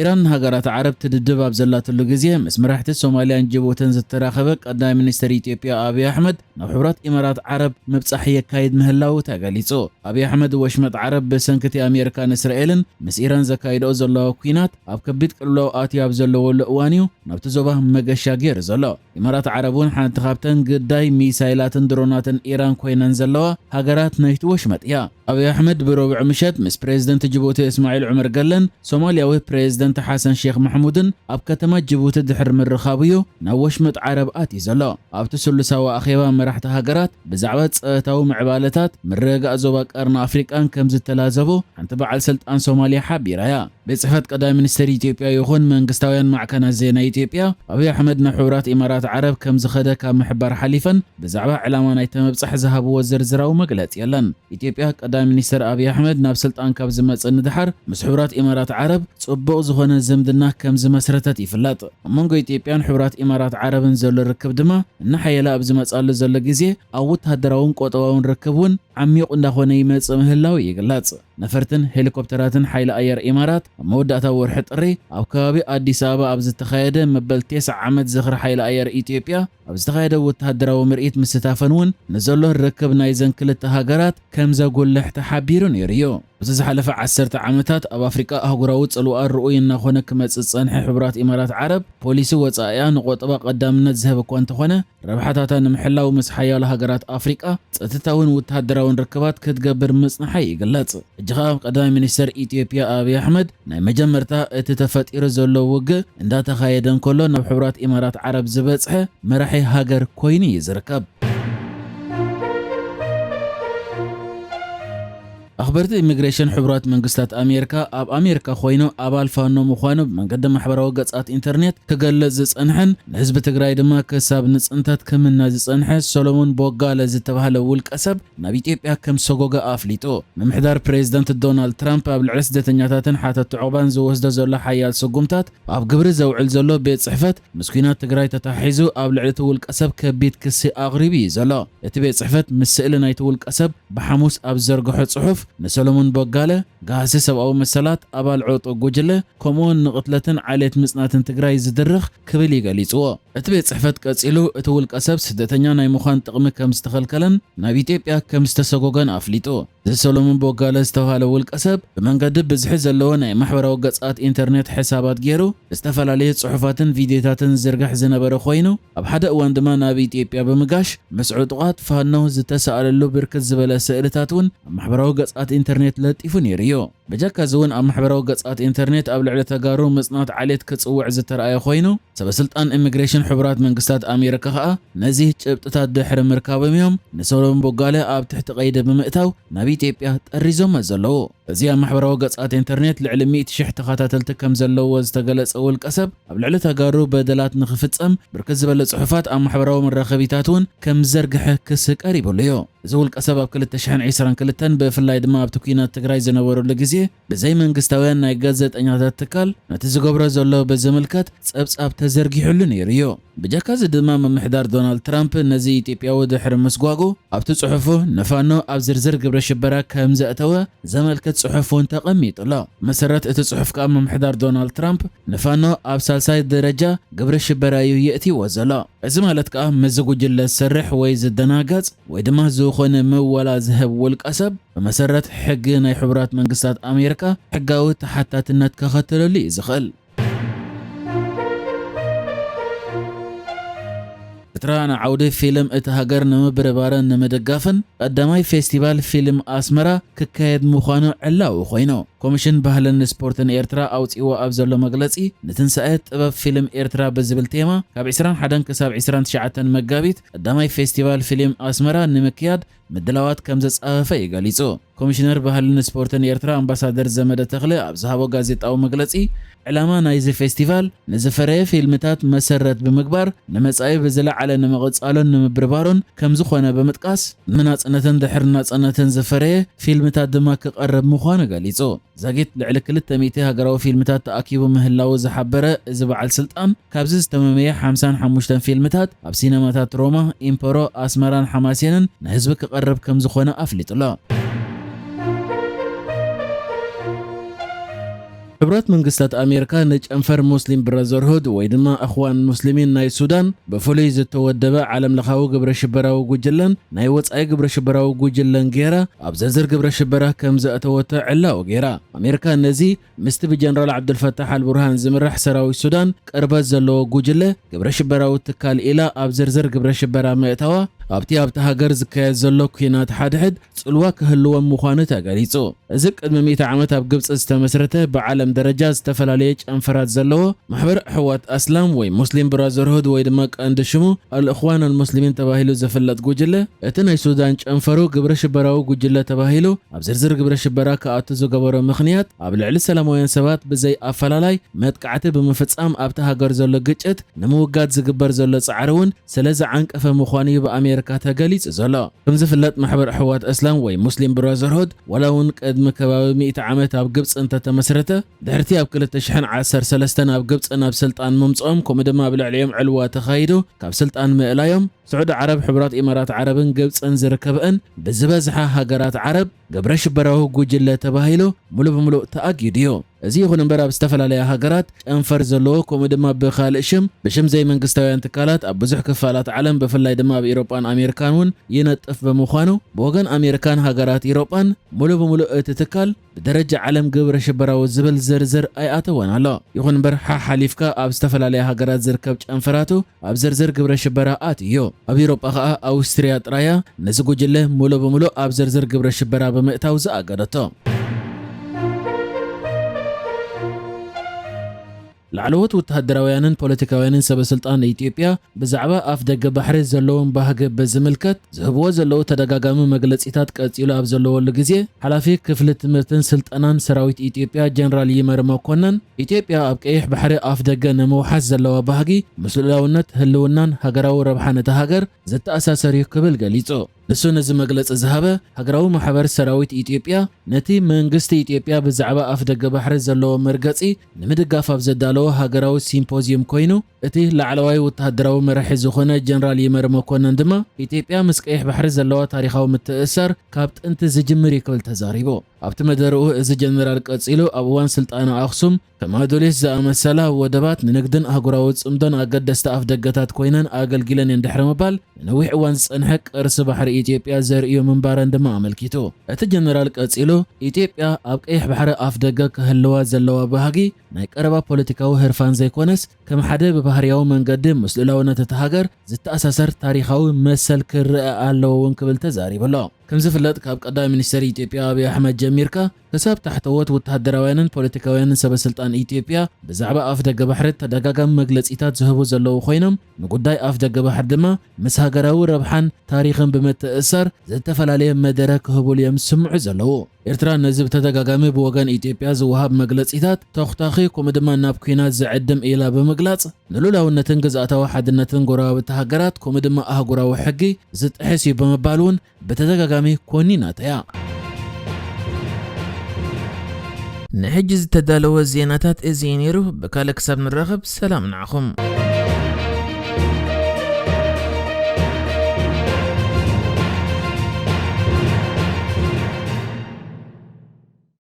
ኢራን ንሃገራት ዓረብ ትድድብ ኣብ ዘላትሉ ግዜ፣ ምስ መራሕቲ ሶማልያን ጅቡትን ዝተራኸበ ቀዳማይ ሚኒስትር ኢትዮጵያ ኣብይ ኣሕመድ፣ ናብ ሕቡራት ኢማራት ዓረብ ምብጻሕ የካይድ ምህላዉ ተገሊጹ። ኣብይ ኣሕመድ፣ ወሽመጥ ዓረብ ብሰንኪ እቲ ኣሜሪካን እስራኤልን ምስ ኢራን ዘካይድኦ ዘለዋ ኲናት ኣብ ከቢድ ቅልውላው ኣትዩ ኣብ ዘለወሉ እዋን እዩ ናብቲ ዞባ መገሻ ገይሩ ዘሎ። ኢማራት ዓረብ እውን ሓንቲ ካብተን ግዳይ ሚሳይላትን ድሮናትን ኢራን ኮይነን ዘለዋ ሃገራት ናይቲ ወሽመጥ እያ። ኣብይ ኣሕመድ ብረቡዕ ምሸት ምስ ፕሬዝደንት ጅቡቲ እስማዒል ዑመር ገለን ሶማልያዊ ፕሬዝደንት ሓሰን ሼክ ማሕሙድን ኣብ ከተማ ጅቡቲ ድሕሪ ምርኻቡ እዩ ናብ ወሽመጥ ዓረብ ኣትዩ ዘሎ። ኣብቲ ስሉሳዊ ኣኼባ፣ መራሕቲ ሃገራት ብዛዕባ ጸጥታዊ ምዕባለታት፣ ምርግጋእ ዞባ ቀርኒ ኣፍሪቃን ከም ዝተላዘቡ ሓንቲ በዓል ስልጣን ሶማልያ ሓቢራ እያ። ቤት ጽሕፈት ቀዳማይ ሚኒስትር ኢትዮጵያ ይኹን መንግስታውያን ማዕከናት ዜና ኢትዮጵያ፣ ኣብይ ኣሕመድ ናብ ሕቡራት ኢማራት ዓረብ ከም ዝኸደ ካብ ምሕባር ሓሊፈን፣ ብዛዕባ ዕላማ ናይቲ ምብጻሕ ዝሃብዎ ዝርዝራዊ መግለጺ የለን። ኢትዮጵያ፣ ቀዳማይ ሚኒስትር ኣብይ ኣሕመድ ናብ ስልጣን ካብ ዝመጽእ ንደሓር፣ ምስ ሕቡራት ኢማራት ዓረብ ጽቡቕ ዝኾነ ዝምድና ከም ዝመስረተት ይፍለጥ። ኣብ መንጎ ኢትዮጵያን ሕቡራት ኢማራት ዓረብን ዘሎ ርክብ ድማ እናሓየለ ኣብ ዝመጽኣሉ ዘሎ ግዜ፣ ኣብ ወተሃደራውን ቁጠባውን ርክብ እውን ዓሚቑ እንዳኾነ ይመጽእ ምህላው ይግለጽ። ነፈርትን ሄሊኮፕተራትን ሓይሊ ኣየር ኢማራት፣ ኣብ መወዳእታ ወርሒ ጥሪ ኣብ ከባቢ ኣዲስ ኣበባ ኣብ ዝተኻየደ መበል ተስዓ ዓመት ዝኽሪ ሓይሊ ኣየር ኢትዮጵያ ኣብ ዝተኻየደ ወተሃደራዊ ምርኢት ምስታፈን እውን፣ ንዘሎ ርክብ ናይዘን ክልተ ሃገራት ከም ዘጉልሕ ተሓቢሩ ነይሩ እዩ። ኣብዚ ዝሓለፈ ዓሰርተ ዓመታት፣ ኣብ ኣፍሪቃ ኣህጉራዊ ጽልዋ ርኡይ እናኾነ ክመጽእ ዝጸንሐ ሕቡራት ኢማራት ዓረብ፣ ፖሊሲ ወጻኢኣ ንቆጠባ ቀዳምነት ዝህብ እኳ እንተኾነ፣ ረብሓታታ ንምሕላው ምስ ሓያሎ ሃገራት ኣፍሪቃ ጸጥታውን ወተሃደራውን ርክባት ክትገብር ምጽንሓ ይግለጽ። ሕጂ ኸኣ ቀዳማይ ሚኒስተር ኢትዮጵያ ኣብይ ኣሕመድ፣ ናይ መጀመርታ እቲ ተፈጢሩ ዘሎ ውግእ እንዳተኻየደ እንከሎ፣ ናብ ሕቡራት ኢማራት ዓረብ ዝበጽሐ መራሒ ሃገር ኮይኑ እዩ ዝርከብ። ኣኽበርቲ ኢሚግሬሽን ሕቡራት መንግስታት ኣሜሪካ፣ ኣብ ኣሜሪካ ኮይኑ ኣባል ፋኖ ምዃኑ ብመንገዲ ማሕበራዊ ገጻት ኢንተርኔት ክገልጽ ዝጸንሐን ንህዝቢ ትግራይ ድማ ክሳብ ንጽንተት ክምነ ዝጸንሐ ሰሎሞን ቦጋለ ዝተባህለ ውልቀ ሰብ፣ ናብ ኢትዮጵያ ከም ሰጎገ ኣፍሊጡ። ምምሕዳር ፕሬዝደንት ዶናልድ ትራምፕ ኣብ ልዕሊ ስደተኛታትን ሓተቲ ዑቕባን ዝወስዶ ዘሎ ሓያል ስጉምታት ኣብ ግብሪ ዘውዕል ዘሎ ቤት ጽሕፈት፣ ምስ ኲናት ትግራይ ተተሓሒዙ ኣብ ልዕሊ እቲ ውልቀ ሰብ ከቢድ ክሲ ኣቕሪቡ እዩ ዘሎ። እቲ ቤት ጽሕፈት፣ ምስ ስእሊ ናይቲ ውልቀ ሰብ ብሓሙስ ኣብ ዘርግሖ ጽሑፍ፣ ንሰሎሞን ቦጋለ፣ ጋህሲ ሰብኣዊ መሰላት፣ ኣባል ዕጡቕ ጉጅለ፣ ከምኡውን ንቕትለትን ዓሌት ምጽናትን ትግራይ ዝድርኽ ክብል እዩ ገሊጽዎ። እቲ ቤት ጽሕፈት ቀጺሉ፣ እቲ ውልቀ ሰብ ስደተኛ ናይ ምዃን ጥቕሚ ከም ዝተኸልከለን ናብ ኢትዮጵያ ከም ዝተሰጎገን ኣፍሊጡ። እዚ ሰሎሞን ቦጋለ ዝተባህለ ውልቀ ሰብ፣ ብመንገዲ ብዝሒ ዘለዎ ናይ ማሕበራዊ ገጻት ኢንተርኔት ሕሳባት ገይሩ፣ ዝተፈላለዩ ጽሑፋትን ቪድዮታትን ዝዝርግሕ ዝነበረ ኮይኑ፣ ኣብ ሓደ እዋን ድማ ናብ ኢትዮጵያ ብምጋሽ፣ ምስ ዕጡቓት ፋኖ ዝተሳእለሉ ብርክት ዝበለ ስእልታት እውን ኣብ ማሕበራዊ ገጻት ኢንተርኔት ለጢፉ ነይሩ እዩ። ብጀካ እዚ እውን፣ ኣብ ማሕበራዊ ገጻት ኢንተርኔት ኣብ ልዕሊ ተጋሩ ምጽናት ዓሌት ክጽውዕ ዝተረኣየ ኮይኑ፣ ሰበ ስልጣን ኢሚግሬሽን ሕቡራት መንግስታት ኣሜሪካ ከኣ፣ ነዚ ጭብጥታት ድሕሪ ምርካቦም እዮም ንሰሎሞን ቦጋለ ኣብ ትሕቲ ቀይዲ ብምእታው ናብ ኢትዮጵያ ጠሪዞሞ ዘለዉ። እዚ ኣብ ማሕበራዊ ገጻት ኢንተርኔት ልዕሊ ሚእቲ ሽሕ ተኸታተልቲ ከም ዘለዎ ዝተገለጸ ውልቀ ሰብ፣ ኣብ ልዕሊ ተጋሩ በደላት ንኽፍጸም ብርክት ዝበለ ጽሑፋት ኣብ ማሕበራዊ መራኸቢታት እውን ከም ዝዘርግሐ ክሲ ቀሪቡሉ እዩ። እዚ ውልቀ ሰብ ኣብ ክልተ ሽሕን ዕስራን ክልተን፣ ብፍላይ ድማ ኣብቲ ኲናት ትግራይ ዝነበረሉ ግዜ፣ ብዘይ መንግስታውያን ናይ ጋዜጠኛታት ትካል ነቲ ዝገብሮ ዘሎ ብዝምልከት ጸብጻብ ተዘርጊሑሉ ነይሩ እዩ። ብጀካ እዚ ድማ፣ ምምሕዳር ዶናልድ ትራምፕ ነዚ ኢትዮጵያዊ ድሕሪ ምስጓጉ፣ ኣብቲ ጽሑፉ ንፋኖ ኣብ ዝርዝር ግብረ ሽበራ ከም ዘእተወ ዘመልክት ጽሑፍ እውን ተቐሚጡ ኣሎ። መሰረት እቲ ጽሑፍ ከኣ፣ ምምሕዳር ዶናልድ ትራምፕ ንፋኖ ኣብ ሳልሳይ ደረጃ ግብረ ሽበራ እዩ የእትይዎ ዘሎ። እዚ ማለት ከኣ፣ ምስዚ ጉጅለ ዝሰርሕ ወይ ዝደናገጽ ወይ ድማ ዝኾነ ምወላ ዝህብ ውልቀ ሰብ፣ ብመሰረት ሕጊ ናይ ሕቡራት መንግስታት ኣሜሪካ፣ ሕጋዊ ተሓታትነት ከኸትለሉ እዩ ዝኽእል። ኤርትራ ንዓውዲ ፊልም እቲ ሃገር ንምብርባርን ንምድጋፍን፣ ቀዳማይ ፌስቲቫል ፊልም ኣስመራ ክካየድ ምዃኑ ዕላዊ ኮይኑ። ኮሚሽን ባህልን ስፖርትን ኤርትራ ኣውጺእዎ ኣብ ዘሎ መግለጺ፣ ንትንሳኤ ጥበብ ፊልም ኤርትራ ብዝብል ቴማ፣ ካብ ዕስራን ሓደን ክሳብ ዕስራን ትሽዓተን መጋቢት፣ ቀዳማይ ፌስቲቫል ፊልም ኣስመራ ንምክያድ ምድላዋት ከም ዘጻፈፈ እዩ ገሊጹ። ኮሚሽነር ባህልን ስፖርትን ኤርትራ ኣምባሳደር ዘመደ ተኽለ ኣብ ዝሃቦ ጋዜጣዊ መግለጺ፣ ዕላማ ናይዚ ፌስቲቫል፣ ንዝፈረየ ፊልምታት መሰረት ብምግባር፣ ንመጻኢ ብዝለዓለ ንምቕጻሉን ንምብርባሩን ከም ዝኾነ ብምጥቃስ፣ ንናጽነትን ድሕሪ ናጽነትን ዝፈረየ ፊልምታት ድማ ክቐርብ ምዃኑ ገሊጹ። ዛጊት ልዕሊ ክልተ ሚእቲ ሃገራዊ ፊልምታት ተኣኪቡ ምህላዉ ዝሓበረ እዚ በዓል ስልጣን፣ ካብዚ ዝተመመየ ሓምሳን ሓሙሽተን ፊልምታት ኣብ ሲነማታት ሮማ፣ ኢምፐሮ፣ ኣስመራን ሓማሴንን ንህዝቢ ክቐርብ ከም ዝኾነ ኣፍሊጡ ኣሎ። ሕቡራት መንግስታት ኣሜሪካ ንጨንፈር ሙስሊም ብራዘርሁድ ወይ ድማ እኽዋን ሙስሊሚን ናይ ሱዳን ብፍሉይ ዝተወደበ ዓለም ለኻዊ ግብረ ሽበራዊ ጉጅለን ናይ ወጻኢ ግብረ ሽበራዊ ጉጅለን ገይራ ኣብ ዝርዝር ግብረ ሽበራ ከም ዘእተወቶ ዕላዊ ገይራ። ኣሜሪካ ነዚ ምስቲ ብጀነራል ዓብዱልፈታሕ ኣልቡርሃን ዝምራሕ ሰራዊት ሱዳን ቅርበት ዘለዎ ጉጅለ ግብረ ሽበራዊ ትካል ኢላ ኣብ ዝርዝር ግብረ ሽበራ ምእታዋ ኣብቲ ኣብቲ ሃገር ዝካየድ ዘሎ ኲናት ሓድሕድ ጽልዋ ክህልዎም ምዃኑ ተገሊጹ። እዚ ቅድሚ ሚእቲ ዓመት ኣብ ግብጺ ዝተመስረተ ብዓለም ደረጃ ዝተፈላለየ ጨንፈራት ዘለዎ ማሕበር ኣሕዋት ኣስላም ወይ ሙስሊም ብራዘርሁድ ወይ ድማ ቀንዲ ሽሙ ኣልእኽዋን ኣልሙስሊሚን ተባሂሉ ዝፍለጥ ጉጅለ እቲ ናይ ሱዳን ጨንፈሩ ግብረ ሽበራዊ ጉጅለ ተባሂሉ ኣብ ዝርዝር ግብረ ሽበራ ክኣቱ ዝገበሮ ምኽንያት ኣብ ልዕሊ ሰላማውያን ሰባት ብዘይ ኣፈላላይ መጥቃዕቲ ብምፍጻም ኣብቲ ሃገር ዘሎ ግጭት ንምውጋድ ዝግበር ዘሎ ጻዕሪ እውን ስለ ዝዓንቀፈ ምዃኑ እዩ ብኣሜሪካ ተገሊጹ ዘሎ። ከም ዝፍለጥ ማሕበር ኣሕዋት እስላም ወይ ሙስሊም ብራዘርሁድ ዋላ እውን ቅድሚ ከባቢ ሚእቲ ዓመት ኣብ ግብጺ እንተተመስረተ ድሕርቲ ኣብ ክልተ ሽሕን ዓሰርተ ሰለስተን ኣብ ግብጺ ናብ ስልጣን ምምጽኦም ከምኡ ድማ ኣብ ልዕሊኦም ዕልዋ ተኻይዱ ካብ ስልጣን ምእላዮም ስዑዲ ዓረብ፣ ሕቡራት ኢማራት ዓረብን ግብጽን ዝርከብአን ብዝበዝሓ ሃገራት ዓረብ ግብረ ሽበራዊ ጉጅለ ተባሂሉ ሙሉ ብምሉእ ተኣጊዱ እዩ። እዚ ይኹን እምበር ኣብ ዝተፈላለያ ሃገራት ጨንፈር ዘለዎ ከምኡ ድማ ብኻልእ ሽም ብሽም ዘይመንግስታውያን ትካላት ኣብ ብዙሕ ክፋላት ዓለም ብፍላይ ድማ ኣብ ኢሮጳን ኣሜሪካን እውን ይነጥፍ ብምዃኑ ብወገን ኣሜሪካን ሃገራት ኢሮጳን ሙሉ ብምሉእ እቲ ትካል ብደረጃ ዓለም ግብረ ሽበራዊ ዝብል ዝርዝር ኣይኣተወን ኣሎ። ይኹን እምበር ሓሓሊፍካ ኣብ ዝተፈላለያ ሃገራት ዝርከብ ጨንፈራቱ ኣብ ዝርዝር ግብረ ሽበራ ኣትዩ። ኣብ ኢሮጳ ኸኣ ኣውስትርያ ጥራያ ነዚ ጉጅለ ሙሉ ብምሉ ኣብ ዝርዝር ግብረ ሽበራ ብምእታው ዝኣገደቶ። ላዕለዎት ወተሃደራውያንን ፖለቲካውያንን ሰበስልጣን ኢትዮጵያ ብዛዕባ ኣፍ ደገ ባሕሪ ዘለዎም ባህጊ ብዝምልከት ዝህብዎ ዘለዉ ተደጋጋሚ መግለጺታት ቀጺሉ ኣብ ዘለወሉ ግዜ ሓላፊ ክፍሊ ትምህርትን ስልጠናን ሰራዊት ኢትዮጵያ ጀነራል ይመር መኮነን ኢትዮጵያ ኣብ ቀይሕ ባሕሪ ኣፍ ደገ ንምውሓስ ዘለዋ ባህጊ ምስ ልኡላውነት ህልውናን ሃገራዊ ረብሓን እታ ሃገር ዝተኣሳሰር እዩ ክብል ገሊጹ። ንሱ ነዚ መግለጺ ዝሃበ ሃገራዊ ማሕበር ሰራዊት ኢትዮጵያ ነቲ መንግስቲ ኢትዮጵያ ብዛዕባ ኣፍ ደገ ባሕሪ ዘለዎ መርገጺ ንምድጋፍ ኣብ ዘዳለዎ ሃገራዊ ሲምፖዝዩም ኮይኑ እቲ ላዕለዋይ ወተሃደራዊ መራሒ ዝኾነ ጀነራል ይመር መኮነን ድማ ኢትዮጵያ ምስ ቀይሕ ባሕሪ ዘለዋ ታሪኻዊ ምትእስሳር ካብ ጥንቲ ዝጅምር እዩ ክብል ተዛሪቡ። ኣብቲ መደርኡ እዚ ጀነራል ቀጺሉ ኣብ እዋን ስልጣነ ኣኽሱም ከም ኣዶሊስ ዝኣመሰላ ወደባት ንንግድን ኣህጉራዊ ጽምዶን ኣገደስቲ ኣፍ ደገታት ኮይነን ኣገልጊለን እየን ድሕሪ ምባል ንነዊሕ እዋን ዝጸንሐ ቅርሲ ባሕሪ ኢትዮጵያ ዘርእዩ ምንባረን ድማ ኣመልኪቱ። እቲ ጀነራል ቀጺሉ ኢትዮጵያ ኣብ ቀይሕ ባሕሪ ኣፍ ደገ ክህልዋ ዘለዋ ባህጊ ናይ ቀረባ ፖለቲካዊ ህርፋን ዘይኮነስ ከም ሓደ ብባህርያዊ መንገዲ ምስ ልኡላውነት እታ ሃገር ዝተኣሳሰር ታሪኻዊ መሰል ክረኣ ኣለዎ እውን ክብል ተዛሪቡ ኣሎ። ከም ዝፍለጥ ካብ ቀዳማይ ሚኒስተር ኢትዮጵያ ኣብይ ኣሕመድ ጀሚርካ ክሳብ ታሕተዎት ወተሃደራውያንን ፖለቲካውያንን ሰበስልጣን ኢትዮጵያ ብዛዕባ ኣፍ ደገ ባሕሪ ተደጋጋሚ መግለጺታት ዝህቡ ዘለዉ ኮይኖም ንጉዳይ ኣፍ ደገ ባሕሪ ድማ ምስ ሃገራዊ ረብሓን ታሪኽን ብምትእስሳር ዝተፈላለየ መደረ ክህቡሉ እዮም ዝስምዑ ዘለዉ። ኤርትራ ነዚ ብተደጋጋሚ ብወገን ኢትዮጵያ ዝወሃብ መግለጺታት ተኹታኺ ከምኡ ድማ ናብ ኲናት ዝዕድም ኢላ ብምግላጽ ንሉላውነትን ግዝኣታዊ ሓድነትን ጎረባብቲ ሃገራት ከምኡ ድማ ኣህጉራዊ ሕጊ ዝጥሕስ እዩ ብምባል እውን ብተደጋጋሚ ኮኒናታ እያ። ንሕጂ ዝተዳለወ ዜናታት እዚ እዩ ነይሩ። ብካልእ ክሳብ ንራኸብ ሰላም ንዓኹም።